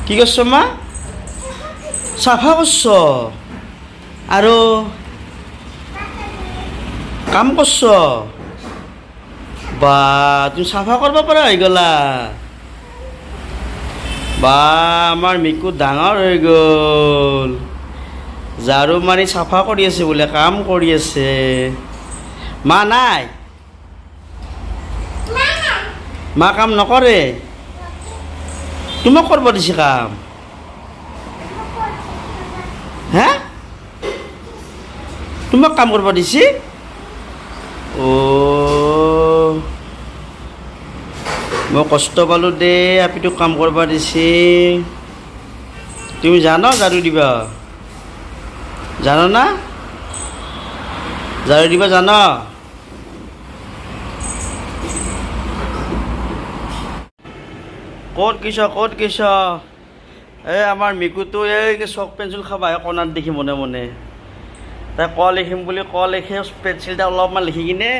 কি কৰিছ মা? চাফা কৰিছ আৰু কাম কৰিছ? বা, তুমি চাফা কৰিব পৰা হৈ গ'লা। বা, আমাৰ মিকু ডাঙৰ হৈ গ'ল। ঝাৰু মাৰি চাফা কৰি আছে বোলে, কাম কৰি আছে। মা নাই? মা কাম নকৰে? তোমাক কৰিব দিছে কাম? হে, তোমাক কাম কৰিব দিছে? অ', মই কষ্ট পালোঁ দে। আপিটোক কাম কৰিব দিছে। তুমি জান ঝাৰু দিবা? জান না? ঝাৰু দিব জান? ক'ত গৈছ? ক'ত গৈছ? এই আমাৰ মিকুটো এই চক পেঞ্চিল খাব আহে কণাত দেখি মনে মনে। তাই ক লিখিম বুলি ক লিখে, পেঞ্চিল এটা অলপমান লিখি কিনে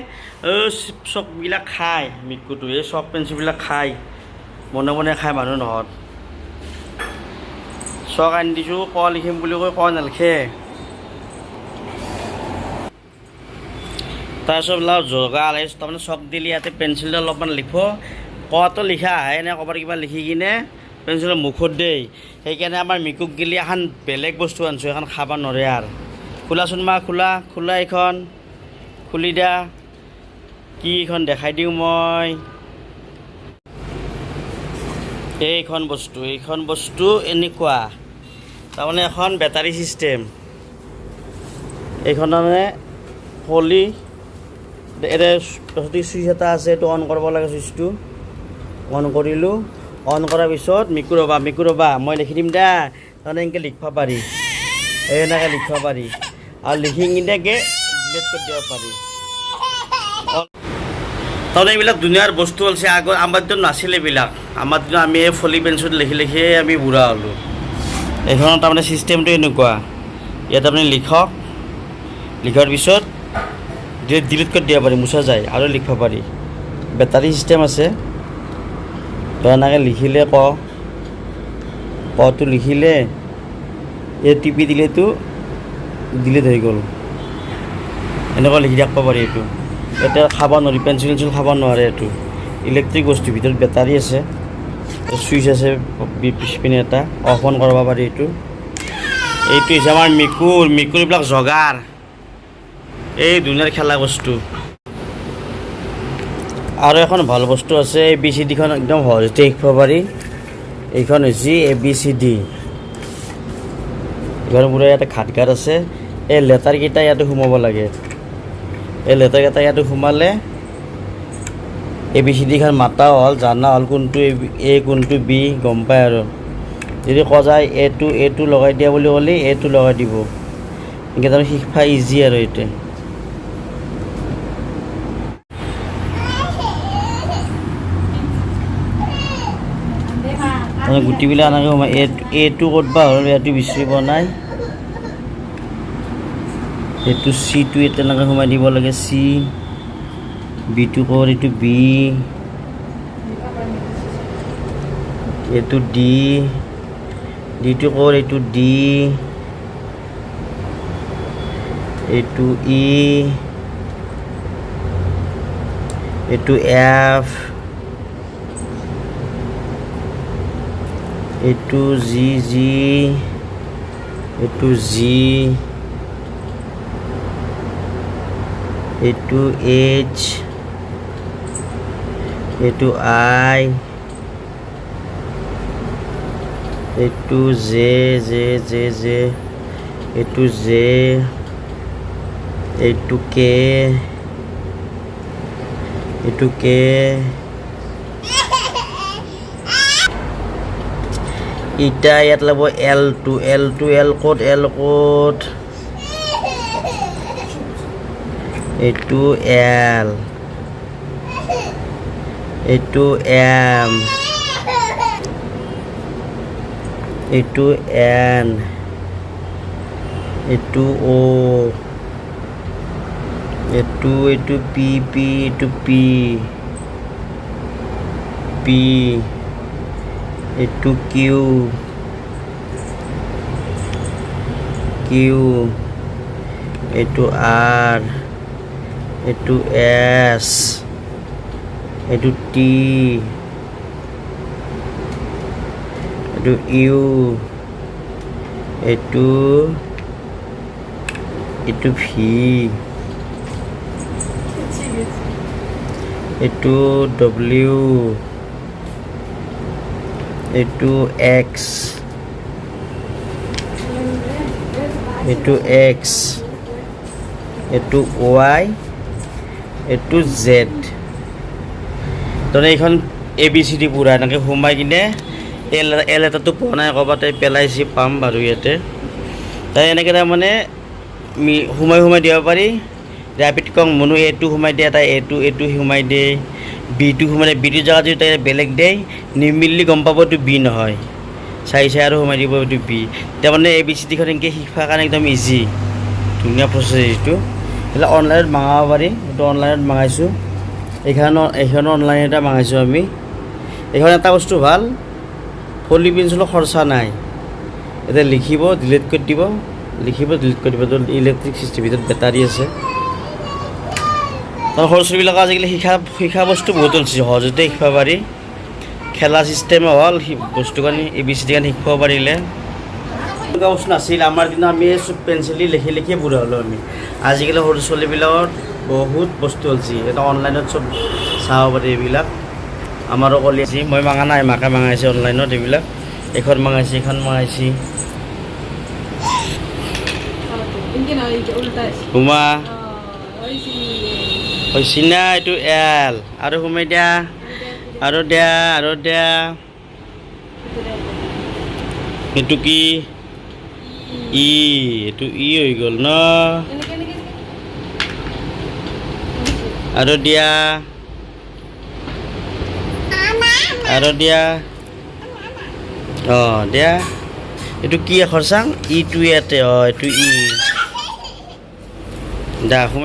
চকবিলাক খায়। মিকুটো এই চক পেঞ্চিলবিলাক খায়, মনে মনে খায়। মানুহ নহত চক আনি দিছোঁ, ক লিখিম বুলি কৈ ক নালিখে। তাৰপিছত লাও জগা, তাৰমানে চক দিলে ইয়াতে পেঞ্চিলটো অলপমান লিখো, কটো লিখা আহে এনে ক'ৰবাত কিবা লিখি কিনে পেঞ্চিলৰ মুখত দেই। সেইকাৰণে আমাৰ মিকুক গেলি এখন বেলেগ বস্তু আনিছোঁ, এখন খাব নৰে আৰু। খোলাচোন মা, খোলা খোলা, এইখন খুলি দিয়া। কি এইখন দেখাই দিওঁ মই। এইখন বস্তু, এইখন বস্তু এনেকুৱা, তাৰমানে এখন বেটাৰী ছিষ্টেম। এইখন তাৰমানে পলি ইয়াতে চুইচ এটা আছে, এইটো অন কৰিব লাগে। চুইচটো অন কৰিলোঁ। অন কৰাৰ পিছত, মিকু ৰ'বা, মিকু ৰ'বা, মই লিখি দিম দা। তাৰমানে এনেকৈ লিখিব পাৰি, এই এনেকৈ লিখিব পাৰি আৰু লিখি কিনে ডিলিট কৰি দিব পাৰি। তাৰমানে এইবিলাক দুনিয়াৰ বস্তু ওলছে। আগৰ আমাৰ দিনত নাছিল এইবিলাক। আমাৰ দিনত আমি এই ফলি পেঞ্চিলত লিখি লিখিয়ে আমি বুঢ়া হ'লোঁ। এইখনৰ তাৰমানে ছিষ্টেমটো এনেকুৱা, ইয়াত আপুনি লিখক, লিখাৰ পিছত ডিলিট কৰি দিব পাৰি, মোচা যায় আৰু লিখিব পাৰি। বেটাৰী ছিষ্টেম আছে। তো এনেকৈ লিখিলে ক কটো লিখিলে এই টিপি দিলেতো ডিলিট হৈ গ'ল। এনেকুৱা লিখি থাকিব পাৰি। এইটো এতিয়া খাব নোৱাৰি, পেঞ্চিল চেঞ্চিল খাব নোৱাৰে। এইটো ইলেক্ট্ৰিক বস্তুৰ ভিতৰত বেটাৰী আছে, চুইচ আছে পিছপিনে এটা, অফ অন কৰিব পাৰি এইটো। এইটো হৈছে আমাৰ মিকুৰ, মিকুৰ এইবিলাক জগাৰ, এই দুনিয়াৰ খেলা বস্তু। আৰু এখন ভাল বস্তু আছে, এ বি চি ডিখন একদম সহজতে শিকিব পাৰি। এইখন হৈছে এ বি চি ডি। এইখন পুৰা ইয়াতে ঘাট ঘাট আছে। এই লেটাৰকেইটা ইয়াতে সোমাব লাগে। এই লেটাৰকেইটা ইয়াতে সোমালে এ বি চি ডিখন মাতা হ'ল, জানা হ'ল কোনটো এ কোনটো বি গম পায়। আৰু যদি কোৱা যায় এটো এটো লগাই দিয়া বুলি ক'লে এটো লগাই দিব। এনেকৈ তাৰমানে শিকবা ইজি। আৰু এইটোৱে মানে গুটিবিলাক এনেকৈ সোমাই এইটো ক'ত বা হ'ল, ইয়াতো বিচাৰি পোৱা নাই। এইটো চিটো তেনেকৈ সোমাই দিব লাগে। চি বিটো ক'ত? এইটো বি, এইটো ডি। ডিটো ক'ত? এইটো ডি, এইটো ই, এইটো এফ, এইটো জি, জি, এইটো জি, এইটো এইচ, এইটো আই, এইটো জে, জে জে জে, এইটো জে, এইটো কে, এইটো কে। ইটা ইয়াত লাগব L two, L two, L ক'ত? এল ক'ত? এইটো এল, এইটো এম, এইটো এন, এইটো অ', এইটো এইটো পি, পি, এইটো পি, পি, এইটো কিউ। কিউ, এইটো আৰ, এইটো এছ, এইটো টি, এইটো ইউ, এইটো এইটো ভি, এইটো ডব্লিউ, এইটো এক্স, এইটো এক্স, এইটো ৱাই, এইটো জেড। তাৰমানে এইখন এ বি চি ডি পূৰা এনেকৈ সোমাই কিনে এল এল এটাতো পোৱা নাই, ক'ৰবাতে পেলাইছি, পাম বাৰু ইয়াতে। তাই এনেকৈ তাৰমানে সোমাই সোমাই দিব পাৰি। ৰেপিড কং মনো এটো সোমাই দিয়ে, তাই এটো এইটো সোমাই দিয়ে, বিটো সোমাই দিয়ে। বিটোৰ জেগাত যদি তাই বেলেগ দিয়ে, নিমিলিলে গম পাব এইটো বি নহয়। চাই চাই আৰু সোমাই দিব এইটো বি। তাৰমানে এ বি চি ডিখন এনেকৈ শিকবাৰ কাৰণে একদম ইজি, ধুনীয়া প্ৰচেছ এইটো। এইবিলাক অনলাইনত মাঙাব পাৰি। এইটো অনলাইনত মাঙাইছোঁ। এইখনো এইখনো অনলাইনতে মাঙাইছোঁ আমি। এইখন এটা বস্তু ভাল, ফলি পেঞ্চিলৰ খৰচা নাই। এতিয়া লিখিব, ডিলিট কৰি দিব, লিখিব, ডিলিট কৰি দিব। ইলেক্ট্ৰিক চিষ্টেম, ভিতৰত বেটাৰী আছে। তাৰ সৰু ছোৱালীবিলাকৰ আজিকালি শিক্ষা শিক্ষা বস্তু বহুত ওলছে, সহজতে শিকিব পাৰি। খেলা চিষ্টেমো হ'ল, বস্তুখিনি এ বি চি ডি শিকিব পাৰিলে। এনেকুৱা বস্তু নাছিল আমাৰ দিনত। আমি চব পেঞ্চিল দি লিখি লিখিয়ে বুঢ়া হ'লোঁ আমি। আজিকালি সৰু ছোৱালীবিলাকৰ বহুত বস্তু ওলছে। এটা অনলাইনত চব চাব পাৰি এইবিলাক। আমাৰো কলি মই মাঙা নাই, মাকে মাঙাইছে অনলাইনত এইবিলাক। এইখন মাঙাইছে, এইখন মাঙাইছে। সোমা হৈছে না? এইটো এল। আৰু সোমাই দিয়া, আৰু দিয়া, আৰু দিয়া। এইটো কি? ই। এইটো ই হৈ গ'ল ন? আৰু দিয়া, আৰু দিয়া। অঁ, দিয়া। এইটো কি আখৰ চাং? ইটো ইয়াতে। অঁ, এইটো ই। দা।